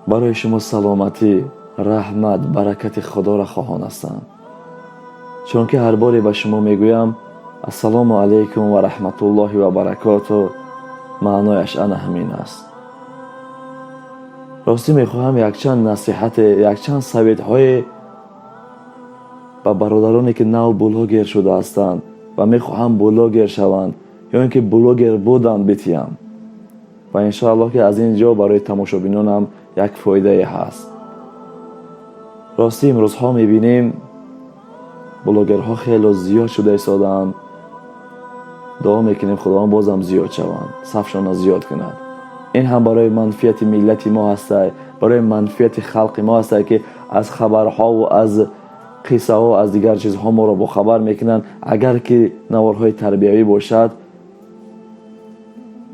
Барои шумо саломатӣ, раҳмат, баракати Худоро хоҳон ҳастам. Чунки ҳар боре ба шумо мегӯям ассалому алайкум ва раҳматуллоҳи ва баракоту, маънояш ана ҳамин аст. Ростӣ мехоҳам якчанд насиҳате, якчанд советҳое ба бародароне, ки нав блогер шуда ҳастанд ва мехоҳанд блогер шаванд ё ин ки блогер буданд, битиям ва иншоаллоҳ, ки аз ин ҷо барои тамошобинонам як фоидае ҳаст. Ростӣ, имрӯзҳо мебинем, блогерҳо хело зиёд шуда истодаанд. Дуо мекунем, Худованд бозам зиёд шаванд, сафшона зиёд кунад. Ин ҳам барои манфиати миллати мо ҳастай, барои манфиати халқи мо ҳастай, ки аз хабарҳову аз қиссаҳо, аз дигар чизҳо моро бохабар мекунанд. Агар ки наворҳои тарбиявӣ бошад,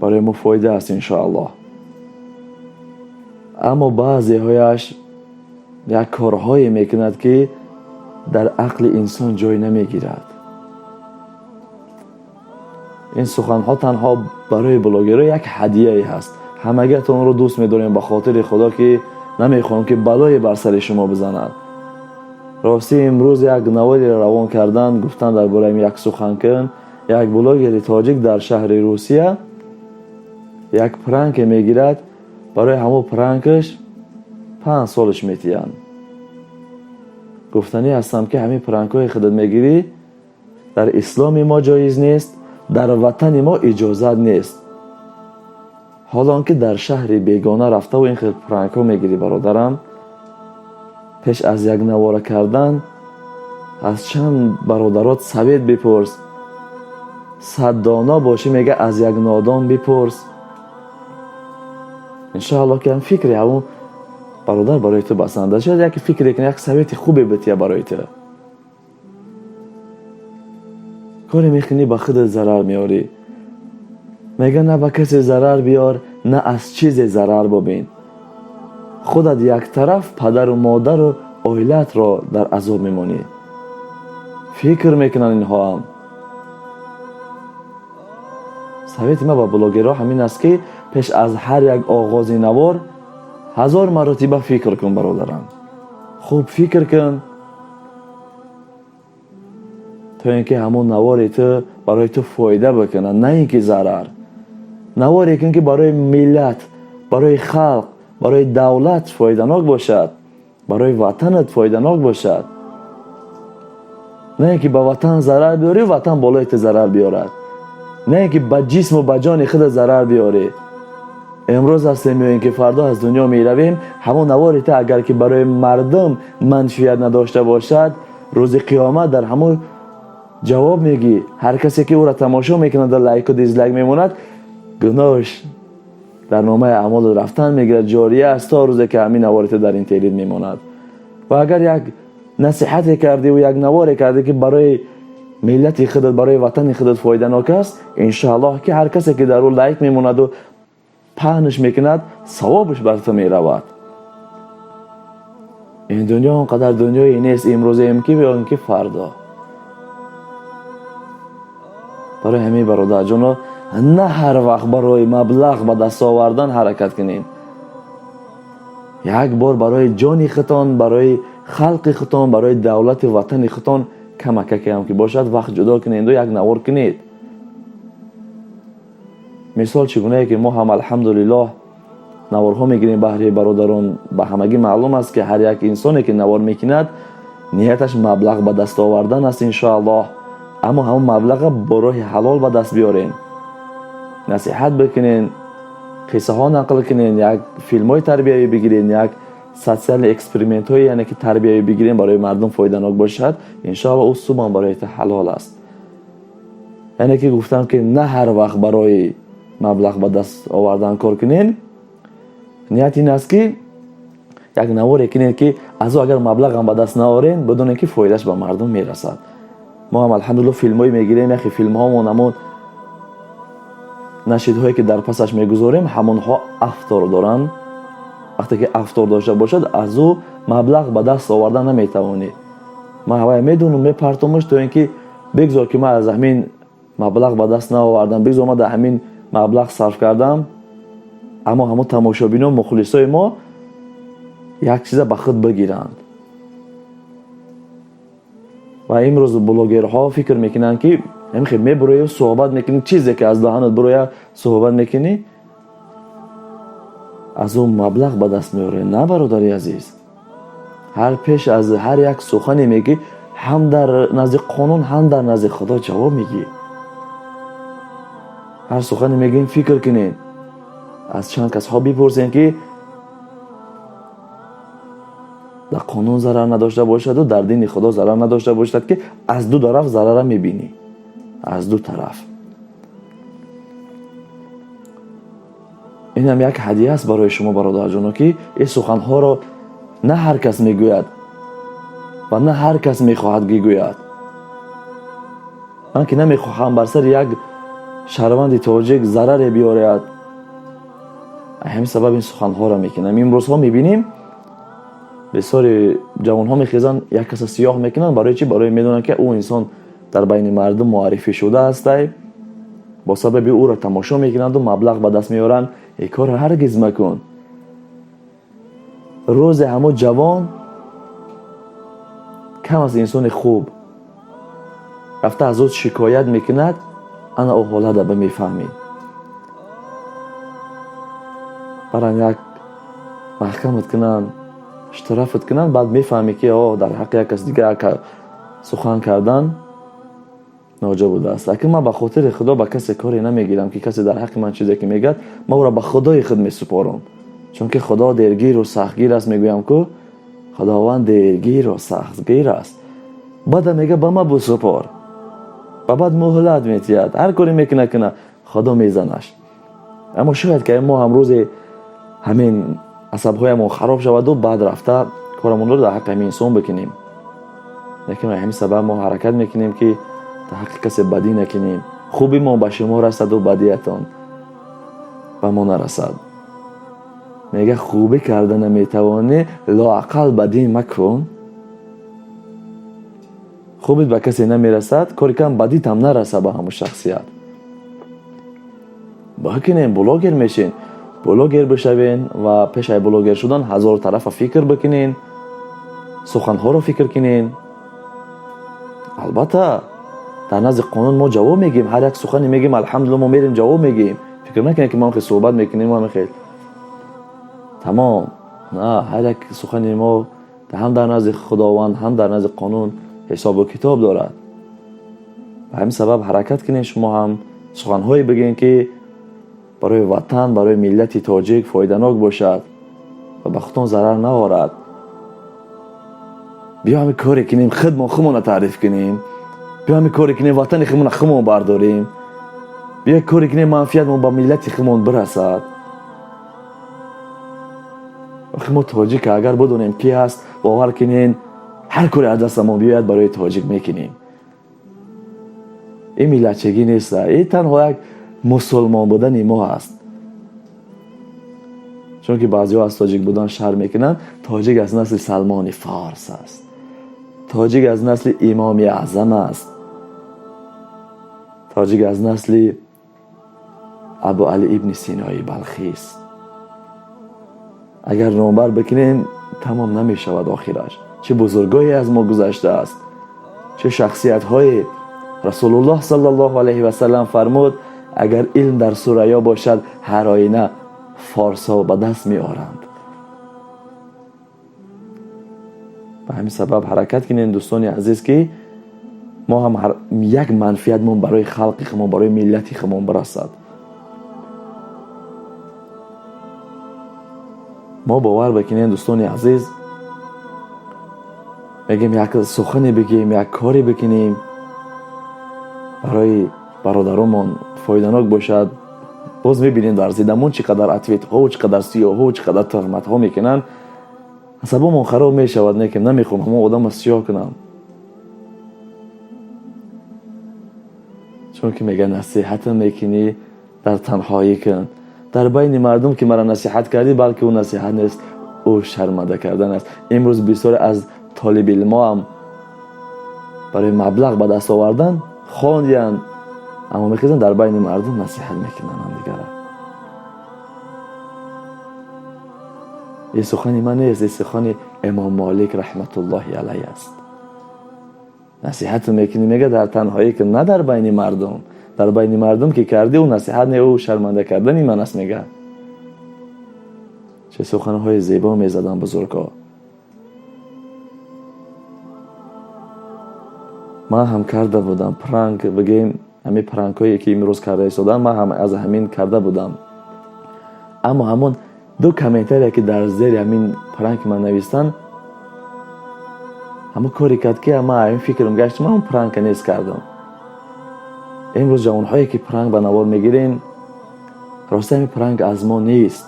барои мо фоида аст, иншоаллоҳ. Аммо баъзеҳояш як корҳое мекунад, ки дар ақли инсон ҷой намегирад. Ин суханҳо танҳо барои блогерҳо як ҳадияе ҳаст. Ҳамагиатонро дӯст медорем ба хотири Худо, ки намехоҳем, ки балое бар сари шумо бизанад. Ростӣ, имрӯз як наворе равон кардан, гуфтан дар бораи як сухан кун. Як блогери тоҷик дар шаҳри Русия як пранке мегирад, барои ҳамон пранкаш 5 солаш метиҳанд. Гуфтанӣ ҳастам, ки ҳамин пранкҳои худат мегирӣ, дар исломи мо ҷоиз нест, дар ватани мо иҷозат нест. Ҳоло он ки дар шаҳри бегона рафтаву ин хел пранкҳо мегирӣ, бародарам, пеш аз як навора кардан аз чанд бародарот совет бипурс. Сад доно бошӣ, мега, аз як нодон бипурс. Иншоаллоҳ, ки ҳам фикри ҳамун бародар барои ту басанда шояд, як фикре кунӣ, як совети хубе бития барои ту. Коре мекунӣ, ба худат зарар меорӣ. Мега, на ба касе зарар биёр, на аз чизе зарар бубин. Худат яктараф, падару модару оилаатро дар азоб мемонӣ. Фикр мекунанд инҳоам. Совети ман ба блогерҳо ҳамин аст, ки пеш аз ҳар як оғози навор 1000 маротиба фикр кун, бародарам. Хуб фикр кун, то ин ки ҳамон навори ту барои ту фоида бикунад, на ин ки зарар. Наворе кун, ки барои миллат, барои халқ, барои давлат фоиданок бошад, барои ватанат фоиданок бошад, на ин ки ба ватан зарар биёрӣ, ватан болои ту зарар биёрад, на ин ки ба ҷисму ба ҷони худат зарар биёрӣ. Имрӯз ҳастем ё ин ки фардо аз дунё меравем. Ҳамон навори ту агар ки барои мардум манфиат надошта бошад, рӯзи қиёмат дар ҳамон ҷавоб мегӣ. Ҳар касе ки ӯро тамошо мекунад, лайку дизлайк мемонад, гуноҳш дар номаи аъмолу рафтан мегирад, ҷория аст то рӯзе ки ҳамин навори ту дар интернет мемонад. Ва агар як насиҳате кардиву як наворе кардӣ, ки барои миллати худат, барои ватани худат фоиданок аст, иншоаллоҳ, ки ҳар касе ки дар ӯ лайк мемонаду паҳнш мекунад, савобаш бар ту меравад. Ин дунё он қадар дунёе нест, имрӯзем ки ё ин ки фардо. Барои ҳамин, бародарҷоно, на ҳар вақт барои маблағ ба даст овардан ҳаракат кунем. Як бор барои ҷони худтон, барои халқи худтон, барои давлати ватани худтон камакакеам ки бошад, вақт ҷудо кунеду як навор кунед. Мисол, чӣ гунае ки мо ҳам, алҳамдулиллоҳ, наворҳо мегирем баҳри бародарон. Ба ҳамагӣ маълум аст, ки ҳар як инсоне ки навор мекунад, нияташ маблағ ба даст овардан аст, иншоаллоҳ. Аммо ҳамон маблаға бо роҳи ҳалол ба даст биёрен, насиҳат бикунен, қиссаҳо нақл кунен, як филмҳои тарбиявӣ бигирен, як социальный экспериментҳое, яъне ки тарбиявӣ бигирем, барои мардум фоиданок бошад. Иншоаллоҳ, ӯ субҳан барои ту ҳалол аст. Яъне ки гуфтам, ки на ҳар вақт барои маблағ ба даст овардан кор кунен. Ният ин аст, ки як наворе кунед, ки аз ӯ агар маблағам ба даст наорен, бидонед, ки фоидааш ба мардум мерасад. Мо ҳам, алҳамдулилло, филмҳое мегирем, яхе филмҳомон, ҳамон нашидҳое ки дар пасаш мегузорем, ҳамонҳо автор доранд. Вақте ки автор дошта бошад, аз ӯ маблағ ба даст овардан наметавонӣ. Ман ҳавая медонам, мепартомаш, то ин ки бигзор ки ман аз ҳамин маблағ ба даст наовардам, бигзор ман дар ҳамин маблағ сарф кардам, аммо ҳамон тамошобино, мухлисои мо Як чиза ба худ бигиранд. Ва имрӯз блогерҳо фикр мекунанд, ки ҳамихел мебуроя, суҳбат мекунӣ, чизе ки аз даҳанат буроя суҳбат мекунӣ, аз он маблағ ба даст меорӣ. На, бародари азиз, ҳар пеш аз ҳар як сухане мегӣ, ҳам дар назди қонун, ҳам дар назди Худо ҷавоб мегӣ. Ҳар сухане мегӯем, фикр кунед, аз чанд касҳо бипурсем, ки дар қонун зарар надошта бошаду дар дини Худо зарар надошта бошад, ки аз ду тараф зарара мебинӣ, аз ду тараф. Инам як ҳадия аст барои шумо, бародарҷоно, ки ин суханҳоро на ҳар кас мегӯяд ва на ҳар кас мехоҳад бигӯяд. Ман ки намехоҳам бар сари як шаҳрванди тоҷик зараре биёрад, ҳамин сабаб ин суханҳоро мекунам. Имрӯзҳо мебинем, бисёри ҷавонҳо мехезанд, як каса сиёҳ мекунанд. Барои чӣ? Барои медонанд, ки ӯ инсон дар байни мардум муаррифӣ шуда ҳастай, бо сабаби ӯро тамошо мекунанду маблағ ба даст меоранд. Ин корро ҳаргиз макун. Рӯзе ҳамо ҷавон кам аз инсони хуб рафта аз ӯ шикоят мекунад, ана ӯ ҳолата ба мефаҳмӣ. Баран як маҳкамат кунанд, штрафат кунанд, баъд мефаҳмӣ, ки о дар ҳаққи як кас дига сухан кардан ноҷо будааст. Акн ман ба хотири Худо ба касе коре намегирам, ки касе дар ҳаққи ман чизе ки мегӯяд, ман ӯро ба Худои худ месупорам, чунки Худо дергиру сахтгир аст. Мегӯям ку, Худованд дергиру сахтгир аст. Баъда мега, ба ма бусупор, ба баъд муҳлат метиҳад, ҳар коре мекуна куна, Худо мезанаш. Аммо шояд ки мо ҳам рӯзе ҳамин асабҳоямон хароб шаваду баъд рафта корамонро дар ҳаққи ҳамин инсон бикунем. Лекин ҳамин сабаб мо ҳаракат мекунем, ки дар ҳаққи касе бадӣ накунем. Хуби мо ба шумо расаду бадиятон ба мо нарасад. Мега, хубӣ карда наметавонӣ, лоақал бадӣ макун. Хубит ба касе намерасад, кори кам бадитам нараса ба ҳамун шахсият. Бикунем, блогер мешин, блогер бишавен ва пешаи блогер шудан ҳазор тарафа фикр бикунен, суханҳоро фикр кунен. Албатта, дар назди қонун мо ҷавоб мегӯем, ҳар як сухане мегӯем, алҳамдулилла, мо мерем, ҷавоб мегӯем. Фикр накунед, ки мо хел суҳбат мекунем, мо хел тамом. На, ҳар як сухани мо ҳам дар назди Худованд, ҳам дар назди қонун ҳисобу китоб дорад. Ба ҳамин сабаб ҳаракат кунед, шумо ҳам суханҳое бигӯед, ки барои ватан, барои миллати тоҷик фоиданок бошад ва ба худтон зарар наорад. Биё ҳамин коре кунем, худмон худмонро таъриф кунем. Биё ҳамин коре кунем, ватани худмонро худмон бардорем. Биё коре кунем, манфиатмон ба миллати худмон бирасад. Охи мо тоҷика агар бидонем ки ҳаст, бовар кунен, ҳар коре аз дастамон биёяд, барои тоҷик мекунем. Ин миллатчагӣ неста, ин танҳо як мусулмон будани мо ҳаст. Чунки баъзеҳо аз тоҷик будан шарм мекунанд. Тоҷик аз насли Салмони Форс аст, тоҷик аз насли Имоми Аъзам аст, тоҷик аз насли Абу Али ибни Синои Балхист. Агар номбар бикунем, тамом намешавад охираш. Чӣ бузургоҳе аз мо гузаштааст, чӣ шахсиятҳое. Расулуллоҳ саллаллоҳу алайҳи васаллам фармуд: агар илм дар Сурайё бошад, ҳар оина форсҳо ба даст меоранд. Ба ҳамин сабаб ҳаракат кунем, дӯстони азиз, ки мо ҳам як манфиатмон барои халқи худмон, барои миллати худмон бирасад. Мо бовар бикунем, дӯстони азиз, мегӯем, як сухане бигӯем, як коре бикунем, барои бародаронмон фоиданок бошад. Боз мебинем, дар зидамон чӣ қадар ответҳо, чӣ қадар сиёҳҳо, чӣ қадар туҳматҳо мекунанд, асабомон хароб мешавад. Некем намехоҳам ҳамон одамро сиёҳ кунам, чунки мега, насиҳата мекунӣ, дар танҳоӣ кун. Дар байни мардум ки маро насиҳат кардӣ, балки ӯ насиҳат нест, ӯ шарманда кардан аст. Имрӯз бисёре аз толибилмоам барои маблағ ба даст овардан хондиянд, аммо мехезанд, дар байни мардум насиҳат мекунанд ҳамдигара. Ин сухани ман нест, ин сухани Имом Молик раҳматуллоҳи алайҳ аст. Насиҳат мекунӣ, мега дар танҳоӣ кун, на дар байни мардум. Дар байни мардум ки кардӣ, ӯ насиҳат не, ӯ шарманда кардани ман аст, мега. Чӣ суханҳои зебо мезаданд бузургҳо. Ман ҳам карда будам пранк, бигем ҳамин пранкҳое ки имрӯз карда истодам, ман ҳам аз ҳамин карда будам. Аммо ҳамон ду комментарие ки дар зери ҳамин пранк ман навистанд, ҳамон коре кард ки ман ҳамин фикрам гашт, ман пранка нест кардам. Имрӯз ҷавонҳое ки пранк ба навор мегирен, рости ҳамин пранк аз мо нест.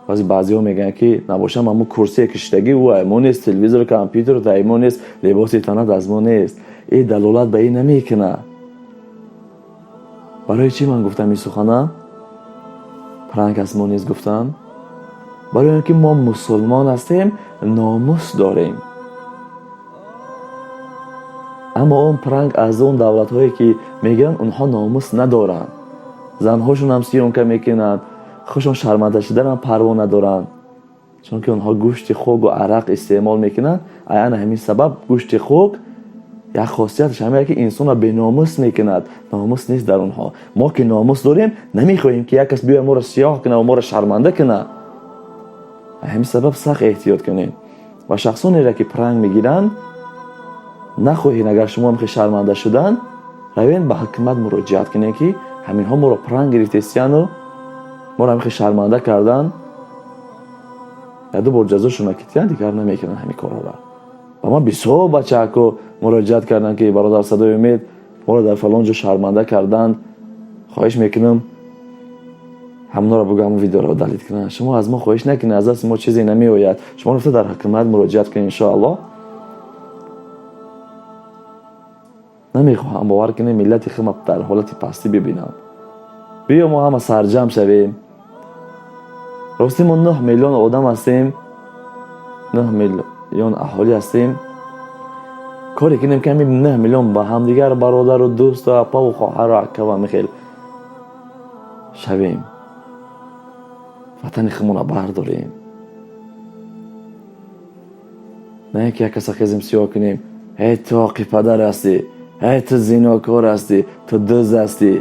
Баъзе баъзеҳо мегӯянд ки набошам ҳамон курсие кишидагӣ ӯ аз мо нест, телевизор, компютер аз мо нест, либоси танат аз мо нест. Ин далолат ба ин намекунад. Барои чӣ ман гуфтам ин сухана? Пранк аз мо нест гуфтам? Барои он ки мо мусулмон ҳастем, номус дорем. Аммо он пранк аз он давлатҳое ки мегиранд, онҳо номус надоранд. Занҳошон ҳам съёмка мекунанд, худшон шарманда шуданам парво надоранд, чунки онҳо гӯшти хук ва арақ истеъмол мекунанд. Ана ҳамин сабаб гӯшти хук як хосияташ ҳамин ки инсонро беномус мекунад. Номус нест дар онҳо. Мо ки номус дорем, намехоҳем ки як кас биёяд моро сиёҳ кунад ва моро шарманда кунад. Ҳамин сабаб сахт эҳтиёт кунем ва шахсонеро ки пранк мегиранд, нахоҳед агар шумо ҳам шарманда шудан, равед ба ҳукумат муроҷиат кунед ки ҳаминҳо моро пранк гирифтестияну моро ҳамин шарманда кардан. Як ду бор ҷазошона китиян, дигар намекунанд ҳамин корҳоро. Ва ман бисёр бачаҳако муроҷиат кардам ки бародар Садои Умед, моро дар фалон ҷо шарманда карданд, хоҳиш мекунам ҳамонро бугӯ, ҳамон видеоро далид кунанд. Шумо аз мо хоҳиш накунед, аз дасти мо чизе намеояд. Шумо рафта дар ҳукумат муроҷиат кунед, иншоаллоҳ. Намехоҳам бовар кунем миллати худро дар ҳолати пастӣ бибинам. Биё мо ҳама сарҷамъ шавем. Рости мо 9 миллион одам ҳастем, 9 миллион аҳолӣ ҳастем. Коре кунем ки ҳамин 9 миллион ба ҳамдигар бародару дӯсту апаву хоҳару акаву ҳамин хел шавем, ватани худмонро бардорем. На ин ки як каса хезем сиёҳ кунем: эй ту оқи падар ҳастӣ, эй ту зинокор ҳастӣ, ту дузд ҳастӣ,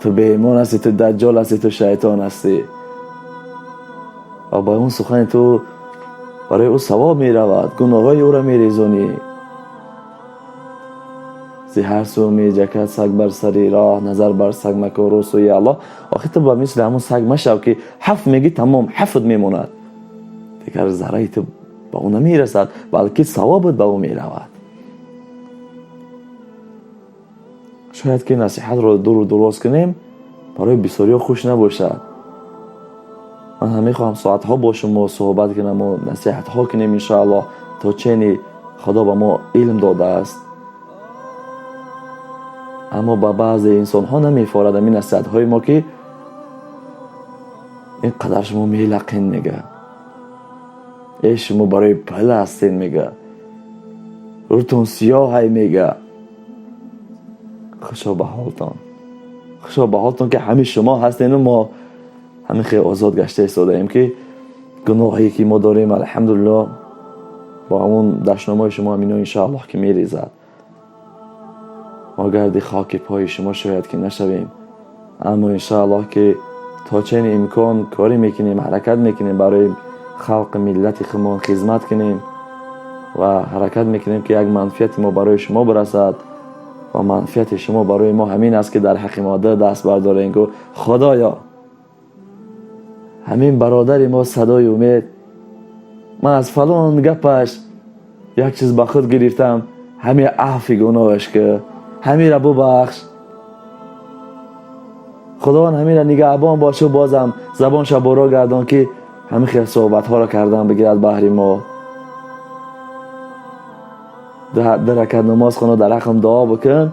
ту беимон ҳастӣ, ту даҷҷол ҳастӣ, ту шайтон ҳастӣ. Ва ба он сухани ту барои ӯ савоб меравад, гуноҳҳои ӯро мерезонӣ. Зи ҳар сӯ меҷакад саг бар сари роҳ, назар бар саг макун, рӯ сӯи Аллоҳ. Охир ту ба мисли ҳамон саг машав ки ҳафт мегӣ тамом, ҳафт мемонад. Дигар зарраи ту ба ӯ намерасад, балки савобат ба ӯ меравад. Шояд ки насиҳатро дуру дуроз кунем, барои бисёриҳо хуш набошад. Ман ҳам мехоҳам соатҳо бо шумо суҳбат кунам ва насиҳатҳо кунем иншоаллоҳ, то чени Худо ба мо илм додааст. Аммо ба баъзе инсонҳо намефорад ҳамин насиҳатҳои мо ки ин қадар шумо мелақен, мега. Э шумо барои пул ҳастен, мега. Рӯтон сиёҳай, мега. Хушо ба ҳолтон, хушо ба ҳолтон ки ҳамин шумо ҳастену мо ҳамин хеле озод гашта истодаем ки гуноҳе ки мо дорем, алҳамдулиллоҳ, бо ҳамон дашномҳои шумо ҳамино иншоаллоҳ ки мерезад. Мо гарди хоки пои шумо шояд ки нашавем, аммо иншоаллоҳ ки то чени имкон корӣ мекунем, ҳаракат мекунем барои халқи миллати худмон хизмат кунем ва ҳаракат мекунем ки як манфиати мо барои шумо бирасад ва манфиати шумо барои мо ҳамин аст ки дар ҳаққи мо даст бардорем ку Худоё, ҳамин бародари мо Садои Умед, ман аз фалон гапаш як чиз ба худ гирифтам, ҳамин афи гуноҳаш ки ҳаминра бубахш. Худованд ҳаминра нигаҳбон бошу, бозам забонша боро гардон ки ҳамин хел суҳбатҳоро кардан бигирад баҳри мо. Ду ракат намоз хона, дар ҳаққам дуо бикун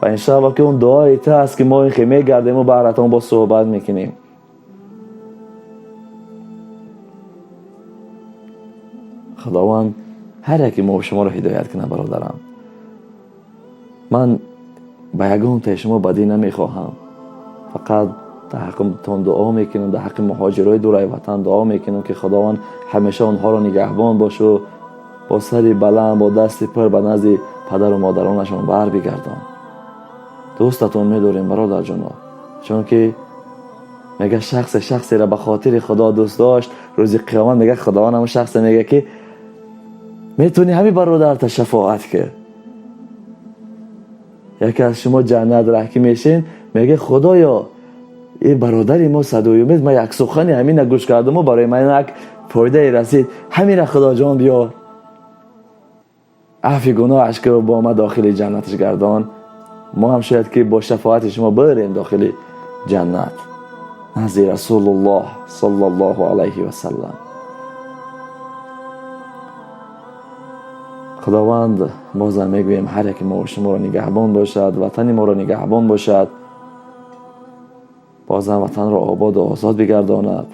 ва иншоаллоҳ ки он дуои ту аст ки мо ин хел мегардему баҳратон боз суҳбат мекунем. Худованд ҳар яке мо шуморо ҳидоят кунад. Бародарам, ман ба ягонтаи шумо бадӣ намехоҳам, фақат Дар ҳаққитон дуо мекунем, дар ҳаққи муҳоҷирои дураи ватан дуо мекунем, ки Худованд ҳамеша онҳоро нигаҳбон бошу, бо сари баланд, бо дасти пур ба назди падару модаронашон бар бигардон. Дӯстатон медорем, бародарҷоно, чунки мега шахсе шахсеро ба хотири Худо дӯст дошт, рӯзи қиёмат мега Худованд ҳамон шахсе мега ки метавонӣ ҳамин бародарта шафоат кар. Яке аз шумо ҷаннат раҳкӣ мешин, мега Худоё, ин бародари мо садои умед, ман як сухани ҳамина гӯш кардаму барои ман як фоидае расид, ҳамина Худоҷон биёр, афи гуноҳаш ки бо ма дохили ҷаннаташ гардон. Мо ҳам шояд ки бо шафоати шумо барем дохили ҷаннат назди Расулуллоҳ саллаллоҳу алайҳи васаллам. Худованд бозам мегӯем ҳар яке мо шуморо нигаҳбон бошад, ватани моро нигаҳбон бошад, бозам ватанро ободу озод бигардонад.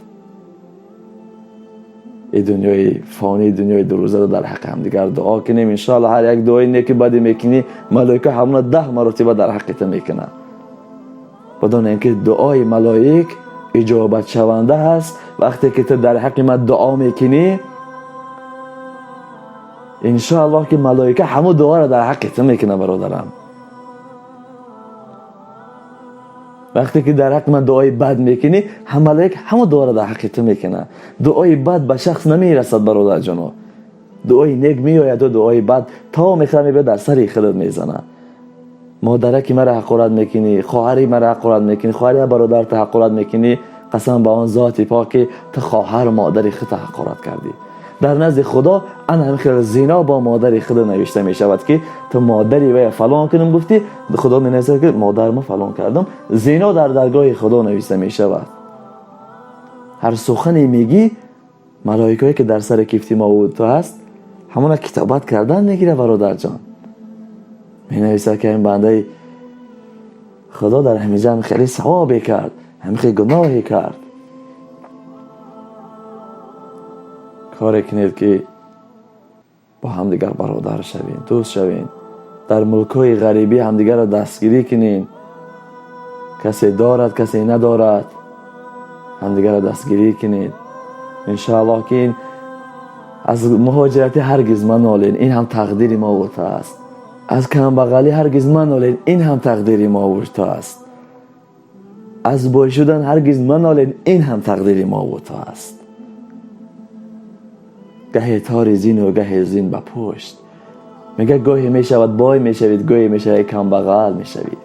Ин дунёи фонӣ, дунёи дурӯзаро дар ҳаққи ҳамдигар дуо кунем. Иншоаллоҳ ҳар як дуои неки баде мекунӣ, малоика ҳамона 10 маротиба дар ҳаққи ту мекунад. Бидонем ки дуои малоик иҷобатшаванда ҳаст. Вақте ки ту дар ҳаққи ман дуо мекунӣ, иншоаллоҳ ки малоика ҳамон дуоро дар ҳаққи ту мекунад, бародарам. Вақте ки дар ҳаққи ман дуои бад мекунӣ, ҳам малоик ҳамон дуоро дар ҳаққи ту мекунад. Дуои бад ба шахс намерасад, бародарҷоно. Дуои нек меояду дуои бад то мехӯрад мебиёд дар сари худат мезанад. Модараки маро ҳақорат мекунӣ, хоҳари маро ҳақорат мекунӣ, хоҳари бародарта ҳақорат мекунӣ, қасам ба он зоти пок ки ту хоҳару модари худта ҳақорат кардӣ. Дар назди Худо ана ҳамин хел зино бо модари худ навишта мешавад ки ту модари вая фалон кунам гуфтӣ, Худо менависад ки модарма фалон кардам. Зино дар даргоҳи Худо навишта мешавад. Ҳар сухане мегӣ, малоикое ки дар сари кифти мо ту ҳаст, ҳамона китобат кардан мегирад, бародарҷон. Менависад ки ин бандаи Худо дар ҳамин ҷамъ хеле савобе кард, ҳамин хеле гуноҳе кард. Коре кунед ки бо ҳамдигар бародар шавем, дӯст шавем, дар мулкҳои ғарибӣ ҳамдигарро дастгирӣ кунем. Касе дорад, касе надорад, ҳамдигарро дастгирӣ кунед. Иншоаллоҳ ки ин аз муҳоҷиратӣ ҳаргиз манолед, ин ҳам тақдири мо ва ту аст. Аз камбағалӣ ҳаргиз манолед, ин ҳам тақдири мо ва ту аст. Аз бой шудан ҳаргиз манолед, ин ҳам тақдири мо ва ту аст. Гаҳе тори зину гаҳе зин ба пушт. Мега гоҳе мешавад бой мешавед, гоҳе мешавед камбағал мешавед.